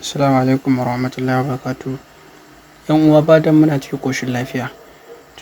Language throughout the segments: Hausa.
Assalamu alaikum warahmatullahi wabarakatuh. 'Yan uwa, fatan muna cikin ƙoshin lafiya.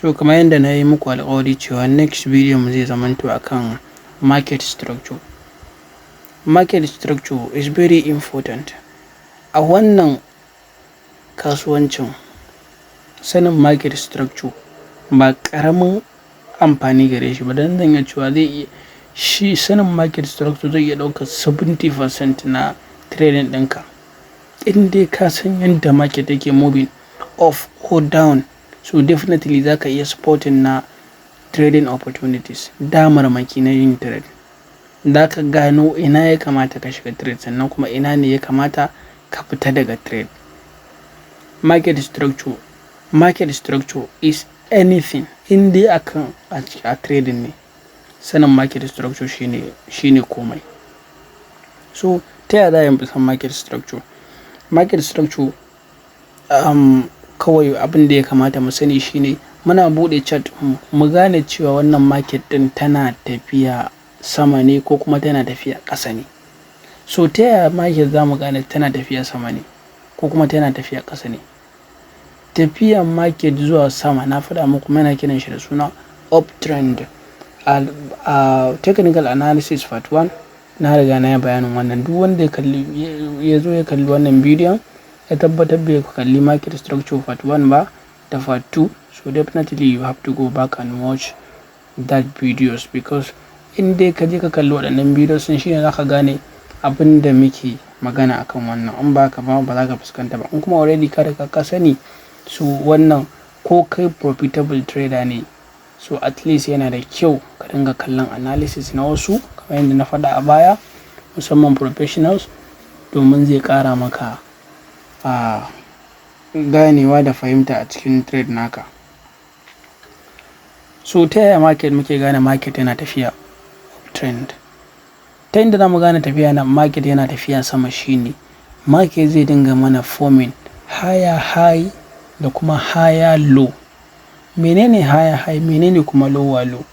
To, kamar yadda na yi muku alƙawari cewa next video mu zai zamanto akan market structure. Market structure is very important. A wannan kasuwancin, sanin market structure ba ƙaramin amfani gare shi ba, don zan iya cewa zai iya shi sanin market structure zai iya ɗaukar 70% na trading ɗinka. In dai ka san yadda market yake moving up or down, so definitely za ka iya spotting na trading opportunities, damarmaki na yin trade. Za ka gano ina ya kamata ka shiga trade, sannan kuma ina ne ya kamata ka fita daga trade. Market structure is anything in dai akan a trading ne. Sanin market structure shine komai. So ta yaya za a yi san market structure? Market structure, kawai abin da ya kamata mu sani shine muna buɗe chart, mu gane cewa wannan market ɗin tana tafiya sama ne ko kuma tana tafiya ƙasa ne. So ta yaya market za mu gane tana tafiya sama ne ko kuma tana tafiya ƙasa ne? Tafiyan market zuwa sama, na faɗa muku, muna kiran shi da suna uptrend. A technical analysis part 1 na riga na yi bayanin wannan. Duk wanda ya kalli, ya zo ya kalli wannan bidiyon, ya tabbatar bai kalli market structure part 1 ba da part 2, so definitely you have to go back and watch that videos, because in dai ka je ka kalli waɗannan videos ɗin, shine za ka gane abin da muke magana akan wannan. In ba ka ba, ba za ka fuskanta ba. In kuma already ka riga ka sani, so wannan ko kai profitable trader ne, so at least yana da kyau ka dinga kallon analysis na wasu kamar yadda na faɗa a baya, musamman professionals, domin zai ƙara maka a ganewa da fahimta a cikin trade naka. So ta yaya market muke gane market yana tafiya trend? Ta inda za mu gane tafiya na market yana tafiya sama shine market zai dinga mana forming higher high da kuma higher low. Menene higher high? Menene kuma lower low?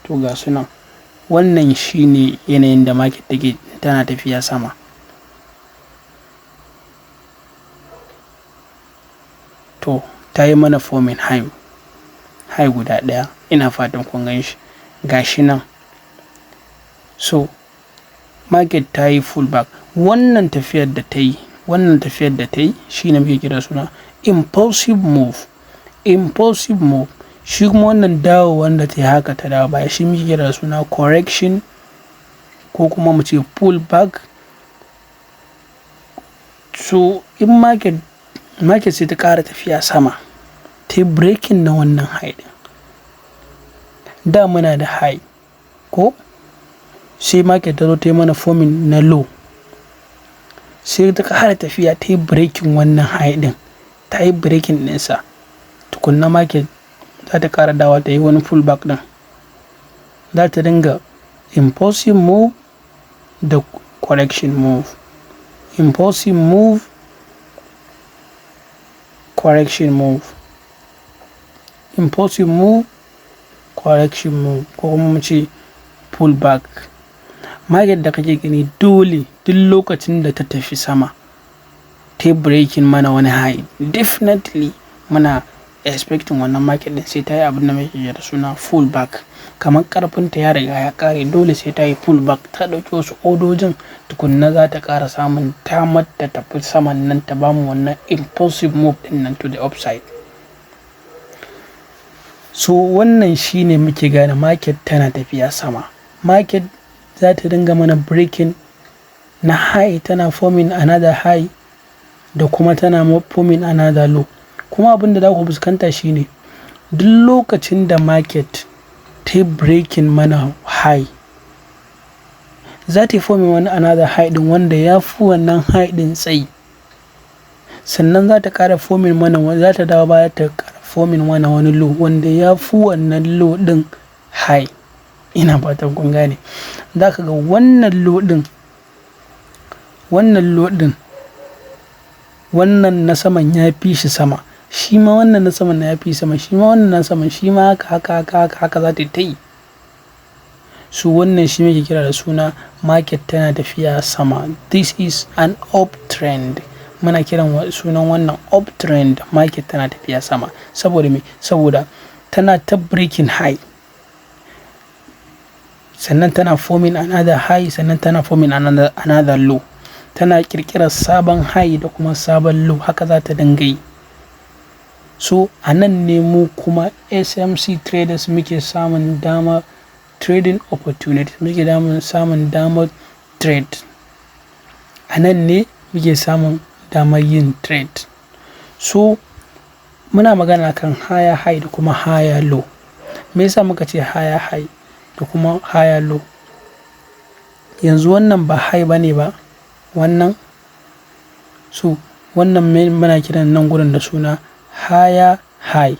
To, ga su nan. Wannan shine yanayin da market take tana tafiya sama. To, ta yi mana forming high, high guda ɗaya. Ina fatan kun gan shi. Ga shi nan. So market ta yi pull back. Wannan tafiyar da ta yi shine muke kira suna impulsive move. Impulsive move. Shi kuma wannan dawo wanda ta yi haka ta dawo baya, shi muke kira suna correction ko kuma mu ce pull back. So in market sai ta ƙara tafiya sama, ta yi breaking na wannan high ɗin. Da muna da high ko, sai market ta zo ta yi mana forming na low. Sai ta ƙara tafiya ta yi breaking wannan high ɗin. Ta yi breaking ɗinsa. Tukunna market za ta ƙara dawowa ta yi wani pull back ɗin. Za ta dinga impulsive move da correction move. Impulsive move, correction move. Impulsive move, correction move, ko kuma mu ce pull back. Market da kake gani, dole duk lokacin da ta tafi sama, ta yi breaking mana wani high, definitely muna expecting wannan market ɗin sai ta yi abin da muke kira da suna pull back. Kamar ƙarfinta ya riga ya ƙare, dole sai ta yi pull back, ta ɗauki wasu odojin, tukunna za ta ƙara samun damar ta tafi saman nan, ta bamu wannan impulsive move ɗin nan to the upside. So wannan shine muke gane market tana tafiya sama. Market za ta dinga mana breaking na high, tana forming another high da kuma tana forming another low. Kuma abin da za ku fuskanta shine duk lokacin da market ta yi breaking mana high, za ta yi forming wani another high ɗin wanda ya fi wannan high ɗin tsayi. Sannan za ta ƙara forming mana, za ta dawo baya ta ƙara forming mana wani low wanda ya fi wannan low ɗin high. Ina fatan kun gane. Za ka ga wannan low ɗin, wannan na saman ya fi shi sama. Shi ma wannan na saman ya fi sama. Shi ma wannan na saman, shi ma haka, haka, haka, haka, haka za ta yi. So wannan shi muke kira da suna market tana tafiya sama. This is an uptrend. Muna kiran sunan wannan uptrend. Market tana tafiya sama. Saboda me? Saboda tana ta breaking high, sannan tana forming another high, sannan tana forming another low. Tana kirkirar sabon high da kuma sabon low. Haka za ta dinga yi. So a nan ne mu kuma SMC traders muke samun dama trading opportunity, muke samun damar trade. A nan ne muke samun damar yin trade. So muna magana kan higher high da kuma higher low. Me yasa muka ce higher high da kuma higher low? Yanzu wannan ba high bane ba wannan. So wannan muna kiran nan gurin da suna higher high.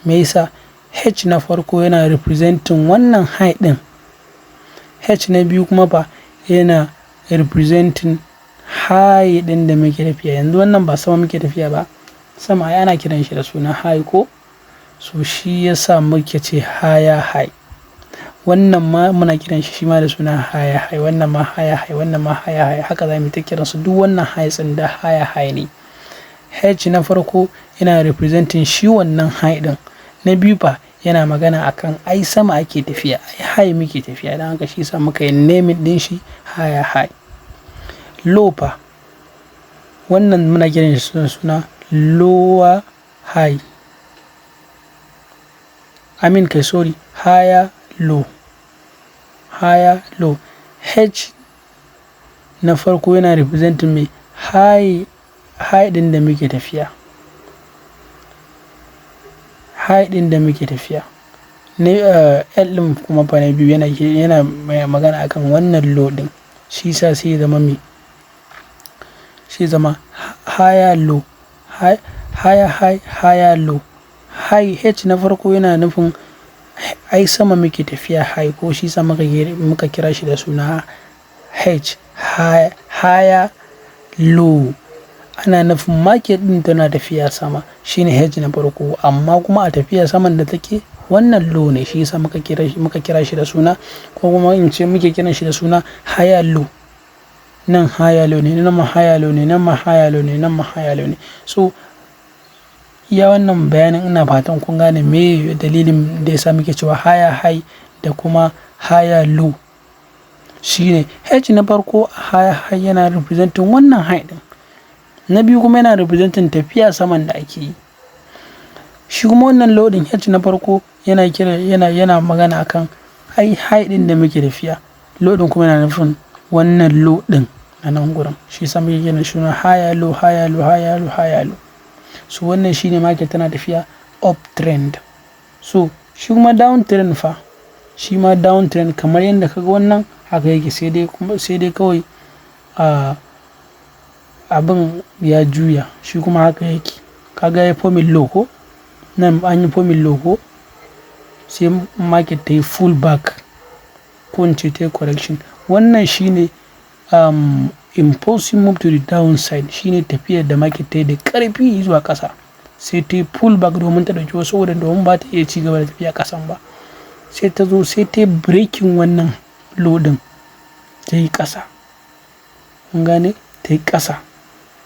Me yasa? H na farko yana representing wannan high ɗin, H na biyu kuma ba yana representing high ɗin da muke tafiya. Yanzu wannan ba sama muke tafiya ba? Sama ai ana kiran shi da suna high ko? So shi yasa muke ce higher high. Wannan ma muna kiran shi shi ma da suna higher high, wannan ma higher high, wannan ma higher high. Haka za mu ta kiransu. Duk wannan high ɗin da higher high ne. H na farko yana representing shi wannan high ɗin. Na biyu fa yana magana akan ai sama ake tafiya, ai high muke tafiya. Don haka shi yasa muka yi naming ɗin shi higher high. Low fa, wannan muna kiran shi da suna lower high, I mean, kai, sorry, higher low, higher low. H na farko yana representing mai high, high ɗin da muke tafiya, high ɗin da muke tafiya ne. L ɗin kuma fa na biyu yana magana akan wannan low ɗin. Shi sa sai ya zama me? Shi zama higher low, high, higher high, higher low. High, H na farko yana nufin ai sama muke tafiya, high ko? Shi sa muka kira shi da suna H, high, higher low. Ana nufin market ɗin tana tafiya sama, shine H na farko, amma kuma a tafiya saman da take, wannan low ne. Shi yasa muka kira shi da suna, ko kuma in ce muke kiran shi da suna higher low. Nan higher low ne, nan ma higher low ne, nan ma higher low ne, nan ma higher low ne. So iya wannan bayanin, ina fatan kun gane me dalilin da yasa muke cewa higher high da kuma higher low. Shine H na farko, higher high, yana representing wannan high ɗin. Na biyu kuma yana representing tafiya saman da ake yi. Shi kuma wannan low ɗin, H na farko yana kira yana magana akan ai high ɗin da muke tafiya. Low ɗin kuma yana nufin wannan low ɗin a nan gurin. Shi yasa muke kiran shi higher low, higher low, higher low, higher low. So wannan shine market tana tafiya up trend. So shi kuma down trend fa, shi ma down trend kamar yadda kaga wannan haka yake, sai dai kawai abin ya juya. Shi kuma haka yake. Kaga ya forming low ko? Nan an yi forming low ko? Sai market ta yi pull back, ko in ce ta yi correction. Wannan shine impulsive move to the downside, shine tafiyar da market ta yi da ƙarfi zuwa ƙasa, sai ta yi pull back domin ta ɗauki wasu order, domin ba ta iya ci gaba da tafiya ƙasan ba. Sai ta zo sai ta yi breaking wannan low ɗin, ta yi ƙasa. Kun gane? Ta yi ƙasa,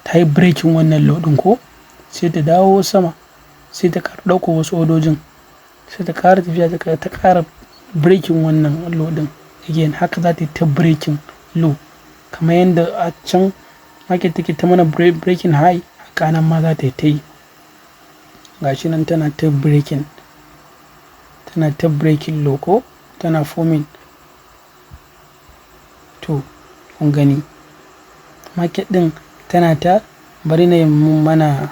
ta yi breaking wannan low ɗin ko? Sai ta dawo sama, sai ta ƙara ɗauko wasu odojin, sai ta ƙara tafiya, ta ƙara breaking wannan low ɗin again. Haka za ta yi ta breaking low, kamar yadda a can market take ta mana breaking high, haka nan ma za ta yi ta yi. Gashi nan tana ta breaking, tana ta breaking low ko? Tana forming. To kun gani, market ɗin tana ta, bari na yi mana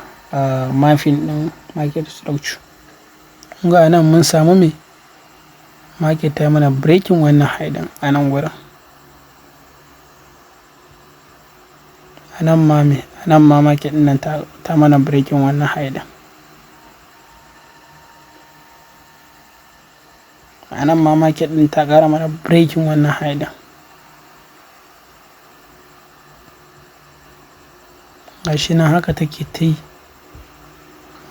mapping ɗin market structure. Kun ga nan mun samu me? Market ta mana breaking wannan high ɗin a nan gurin. A nan ma me? A nan ma market ɗin nan ta mana breaking wannan high ɗin. A nan ma market ɗin ta ƙara mana breaking wannan high ɗin. Gashi nan haka take ta yi.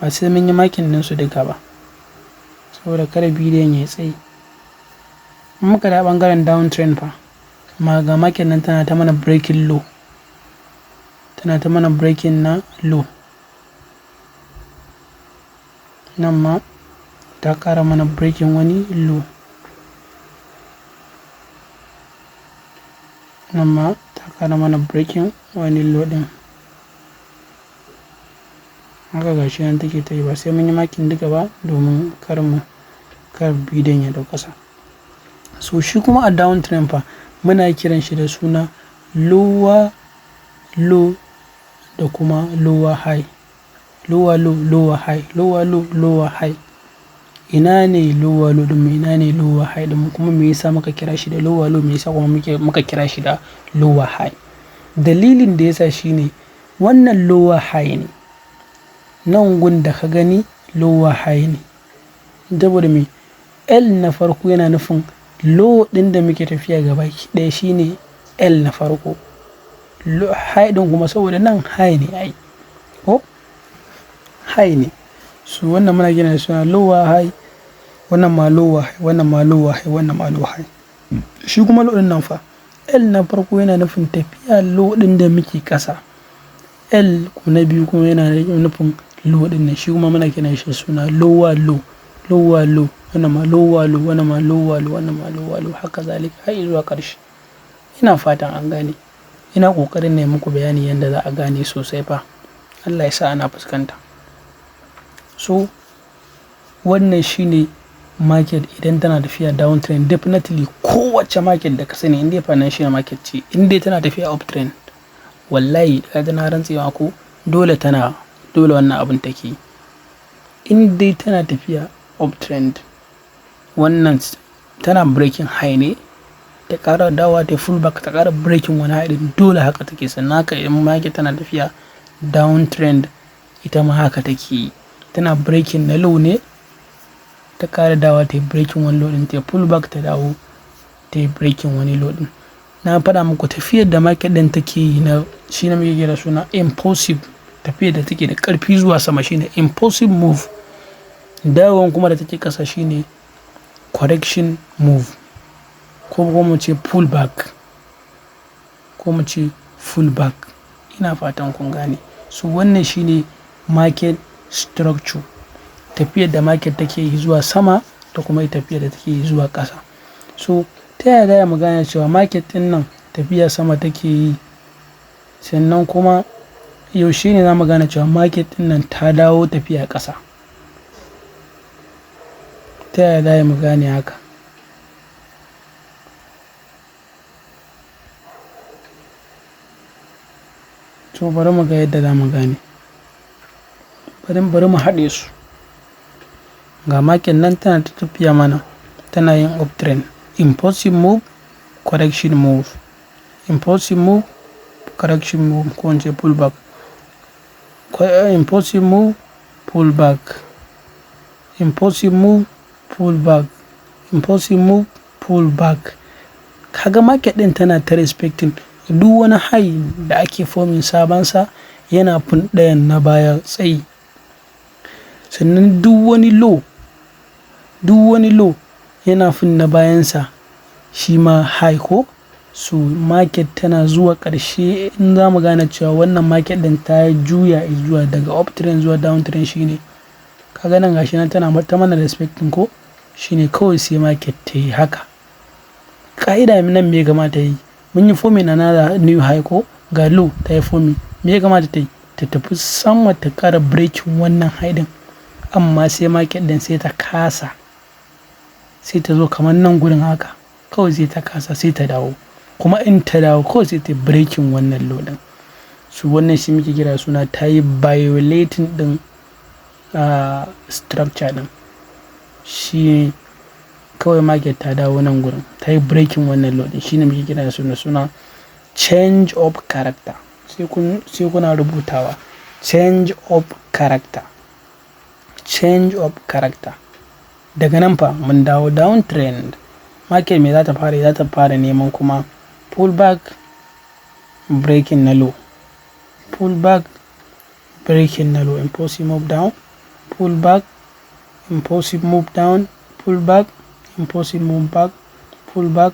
Ba sai mun yi marking ɗinsu duka ba, saboda kada bidiyon ya yi tsayi. In muka dawo ɓangaren down trend fa, ma ga market nan tana ta mana breaking low, tana ta mana breaking low. Tana ta mana breaking na low. Nan ma ta ƙara mana breaking wani low. Nan ma ta ƙara mana breaking wani low ɗin. Haka gashi nan take ta yi, ba sai mun yi marking duka ba domin kar bidiyon ya ɗau ƙasa. So shi kuma a downtrend fa, muna kiran shi da suna lower low da kuma lower high. Lower low, lower high, lower low, lower high. Ina ne lower low ɗin mu, ina ne lower high ɗin mu, kuma me yasa muka kira shi da lower low, me yasa kuma muka kira shi da lower high? Dalilin da yasa shine wannan lower high ne. Nan gun da ka gani lower high ne. Saboda me? L na farko yana nufin low ɗin da muke tafiya gaba ɗaya shine L na farko. High ɗin kuma saboda nan high ne ai. Ko? High ne. So wannan muna kiran da suna lower high, wannan ma lower high, wannan ma lower high, wannan ma lower high. Shi kuma low ɗin nan fa, L na farko yana nufin tafiya low ɗin da muke ƙasa. L na biyu kuma yana nufin low ɗin nan, shi kuma muna kiran shi suna lower low, lower low, wannan ma lower low, wannan ma lower low, wannan ma lower low, haka zalika har zuwa ƙarshe. Ina fatan an gane. Ina ƙoƙarin na yi muku bayani yanda za a gane sosai fa. Allah ya sa ana fuskanta. So wannan shine market idan tana tafiya downtrend. Definitely kowacce market da ka sani, in dai financial market ce, in dai tana tafiya uptrend, wallahi ka na rantsewa ko dole tana dole wannan abun take yi. In dai tana tafiya uptrend, wannan tana breaking high ne ta ƙara dawowa ta pull back, ta ƙara breaking wani high ɗin, dole haka take. Sannan haka in market tana tafiya downtrend, ita ma haka take yi. Tana breaking na low ne, ta ƙara dawowa ta yi breaking wani low ɗin, ta pull back, ta dawo ta yi breaking wani low ɗin. Na faɗa muku tafiyar da market ɗin take yi na shi ne muke kira suna impulsive. Tafiyar da take da ƙarfi zuwa sama shine impulsive move. Dawowan kuma da take ƙasa shine correction move, ko kuma mu ce pull back, ko mu ce pull back. Ina fatan kun gane. So wannan shine market structure. Tafiyar da market take yi zuwa sama da kuma tafiyar da take yi zuwa ƙasa. So ta yaya za mu gane cewa market ɗin nan tafiya sama take yi, sannan kuma yaushe ne za mu gane cewa market ɗin nan ta dawo tafiya ƙasa? Ta yaya za mu gane haka? To bari mu ga yadda za mu gane. Bari mu haɗe su. Ga market nan tana ta tafiya mana, tana yin uptrend. Impulsive move, correction move. Impulsive move, correction move, ko in ce pull back. Impulsive move, pull back. Impulsive move, pull back. Impulsive move, pull back. Kaga market ɗin tana ta respecting duk wani high da ake forming sabonsa, yana fin ɗayan na baya tsayi. Sannan duk wani low yana fin na bayansa shi ma high ko. So market tana zuwa ƙarshe, in za mu gane cewa wannan market ɗin ta juya zuwa daga uptrend zuwa downtrend, shine kaga nan gashi nan tana ta mana respecting ko, shine kawai sai market ta yi haka. Ƙa'ida nan me ya kamata yi? Mun yi forming another new high ko, ga low ta yi forming. Me ya kamata ta yi? Ta tafi sama ta ƙara breaking wannan high ɗin. Amma sai market ɗin sai ta kasa, sai ta zo kamar nan gurin haka, kawai sai ta kasa, sai ta dawo. Kuma in ta dawo, kawai sai ta breaking wannan low ɗin. So wannan shi muke kira suna ta yi violating ɗin structure ɗin. Shi kawai market ta dawo nan gurin, ta yi breaking wannan low ɗin, shine muke kira suna change of character. Sai kuna rubutawa change of character, change of character. Daga nan fa mun dawo downtrend. Market me za ta fara? Za ta fara neman kuma pull back, breaking na low, pull back, breaking na low, impulsive move down, pull back, impulsive move down, pull back, impulsive move back, pull back,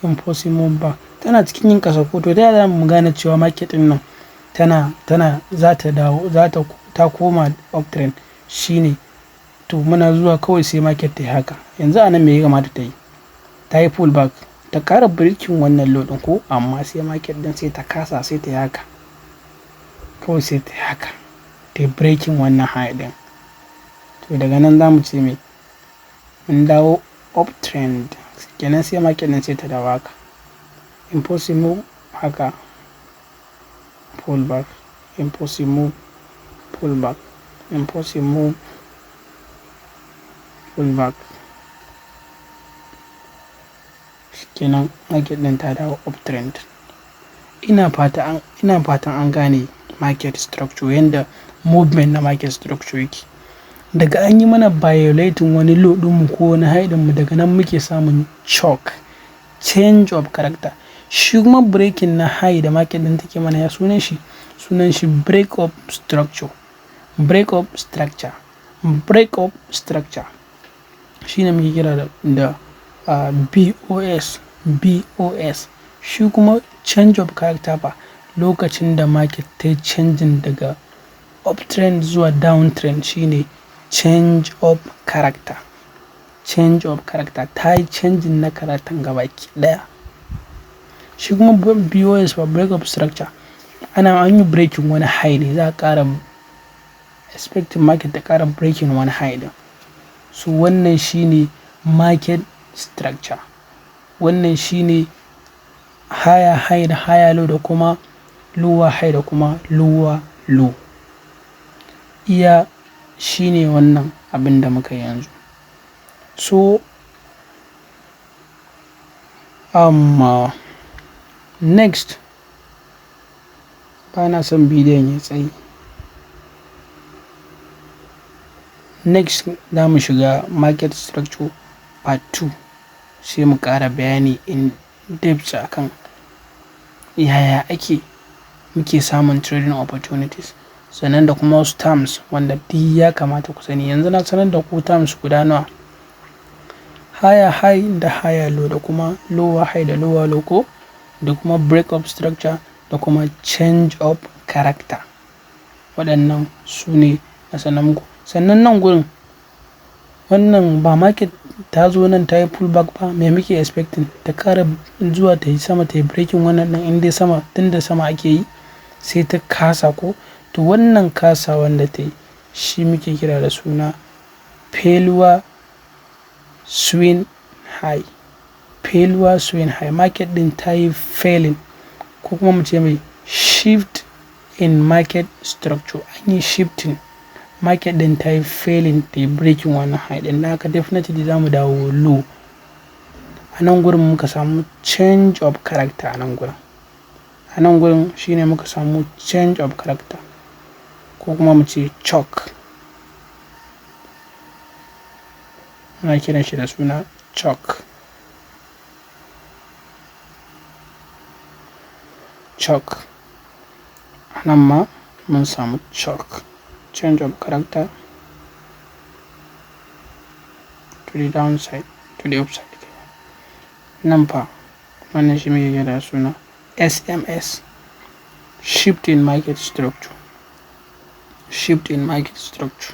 impulsive move back. Tana cikin yin ƙasa ko. To ta yaya mu gane cewa market ɗin nan tana Tana za ta dawo, za ta koma uptrend shine. To, muna zuwa kawai sai market ta yi haka. Yanzu a nan me ya kamata ta yi? Ta yi pullback, ta ƙara breaking wannan low ɗin ko, amma sai market ɗin sai ta kasa, sai ta yi haka. Kawai sai ta yi haka, ta yi breaking wannan high ɗin. To, daga nan za mu ce me? Mun dawo uptrend kenan. Sai market ɗin sai ta dawo haka, impulsive move haka, pullback, impulsive move, pullback, impulsive move, pullback. Kenan market ɗin ta dawo uptrend. Ina fatan an gane market structure, yanda movement na market structure yake. Daga an yi mana violating wani low ɗinmu ko wani high ɗinmu, daga nan muke samun CHoCH, change of character. Shi kuma breaking na high da market ɗin take mana, ya sunan shi? Sunan shi break of structure. Break of structure. Break of structure shine muke kira da BOS. BOS. Shi kuma change of character fa, lokacin da market ta yi changing daga uptrend zuwa downtrend, shine change of character. Change of character, ta yi changing na character gabaki ɗaya. Shi kuma BOS fa, break of structure, ana an yi breaking wani high ne, za a ƙara expecting market ta ƙara breaking wani high ɗin. So wannan shine market structure. Wannan shine higher high da higher low da kuma lower high da kuma lower low. Iya shine wannan abin da muka yi yanzu. So next, ba na son bidiyon ya tsayi. Next za mu shiga market structure part 2, sai mu ƙara bayani in depth akan yaya ake muke samun trading opportunities, sannan da kuma wasu terms wanda duk ya kamata ku sani. Yanzu na sanar da ku terms guda nawa? Higher high da higher low da kuma lower high da lower low ko, da kuma break of structure da kuma change of character. Waɗannan su ne na sanar muku. Sannan nan gurin, wannan ba market ta zo nan ta yi pullback ba, me muke expecting? Ta ƙara zuwa ta yi sama, ta yi breaking wannan ɗin in dai sama, tunda sama ake yi, sai ta kasa ko. To, wannan kasa wanda ta yi shi muke kira da suna failure swing high. Failure swing high, market ɗin ta yi failing, ko kuma mu ce mai shift in market structure. An yi shifting, market ɗin ta yi failing ta yi breaking wannan high ɗin, don haka definitely za mu dawo low. A nan gurin muka samu change of character. A nan gurin shine muka samu change of character, ko kuma mu ce CHoCH. Ana kiran shi da suna CHoCH. CHoCH. A nan ma mun samu CHoCH, change of character to the downside, to the upside. Nan fa, wannan shi muke kira da suna SMS, shift in market structure. Shift in market structure.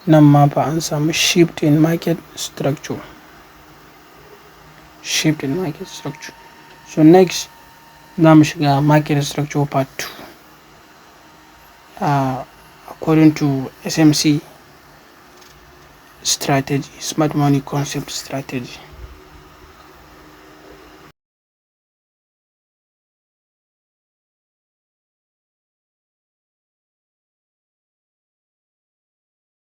Nan ma fa an samu shift in market structure. Shift in market structure. So next za mu shiga market structure part 2 according to SMC strategy, smart money concept strategy.